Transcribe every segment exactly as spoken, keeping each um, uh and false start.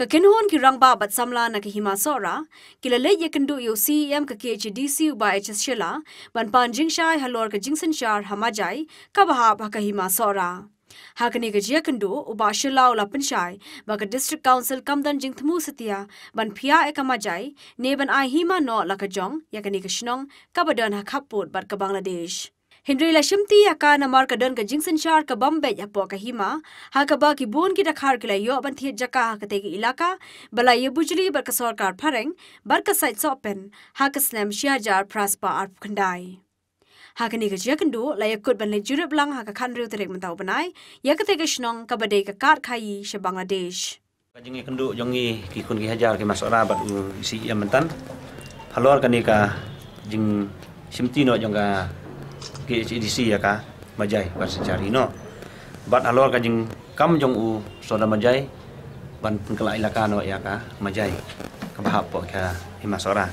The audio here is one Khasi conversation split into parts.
Ka kynhun ki rangbah bad samla na ka Hima Sohra ki la leit ïakynduh ïa u C E M ka K H A D C u Bah H S Shylla ban pan jingshai halor ka jingsynshar ha Majai kaba hap ha ka Hima Sohra. Ha kane ka jingïakynduh, u Bah Shylla u la pynshai ba ka District Council kam don jingthmu satia ban phiah ïa ka Majai ne ban ai hima noh la ka jong ïa kane ka shnong kaba don ha khappud bad ka Bangladesh. Hynrei la shimti ïa ka namar ka don ka jingsynshar ka bym beit hapoh ka hima, ha kaba ki bun ki dkhar ki la ïoh ban thied jaka ha katei ka ilaka ba la ïabujli bad ka sorkar phareng bad ka sait sohpen ha ka snem shi hajar phra spah arphew khyndai. Ha kane ka jingïakynduh la ïakut ban leit jurip lang ha ka khathynriew tarik mynta u bnai ïa katei ka shnong kaba dei ka kad khaïi sha Bangladesh. Ka jingïakynduh jong ngi ki khun ki hajar ki Hima Sohra bad u C E M mynta halor kane ka jingshimti noh jong ka K H A D C ïa ka Majai ban synshar hi noh. Bad halor ka jingkam jong u Sordar Majai ban pynkylla ilaka noh ïa ka Majai kaba hap hapoh ka Hima Sohra.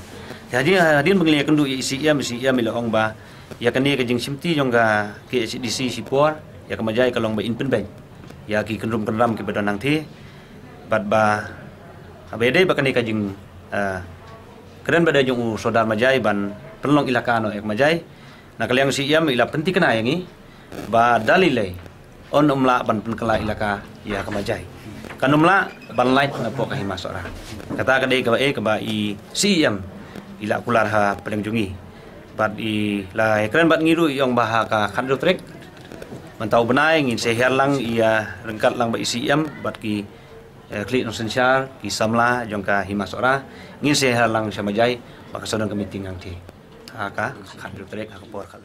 Te hadien, hadien ba ngi la ïakynduh ïa i C E M, i C E M i la ong ba ïa kane ka jingshimti jong ka K H A D C shipor ïa ka Majai ka long ba in pynbeit ïa ki kynrum kynram kiba don hangthie. Bad ba haba ïadei bad kane ka jing, eh, kren ba dei jong u Sordar Majai ban pynlong ilaka noh ïa ka Majai, na ka liang C E M i la pynthikna ïa ngi ba da lei lei un ym lah ban pynkylla ilaka ïa ka Majai. Kan ym lah ban lait napoh ka Hima Sohra. Kata ka dei kaba, eh, kaba i C E M i la kular ha pdeng jong ngi. Bad i la ïakren bad ngi ruh, i ong ba ha ka khathynriew tarik mynta u bnai ngin sa hiar lang, ïa ryngkat lang bad i C E M bad ki, eh, khlieh nongsynshar, ki samla jong ka Hima Sohra, ngin sa hiar lang sha Majai ba kan sa don ka meeting hangthie ha ka khathynriew tarik ha ka por khat.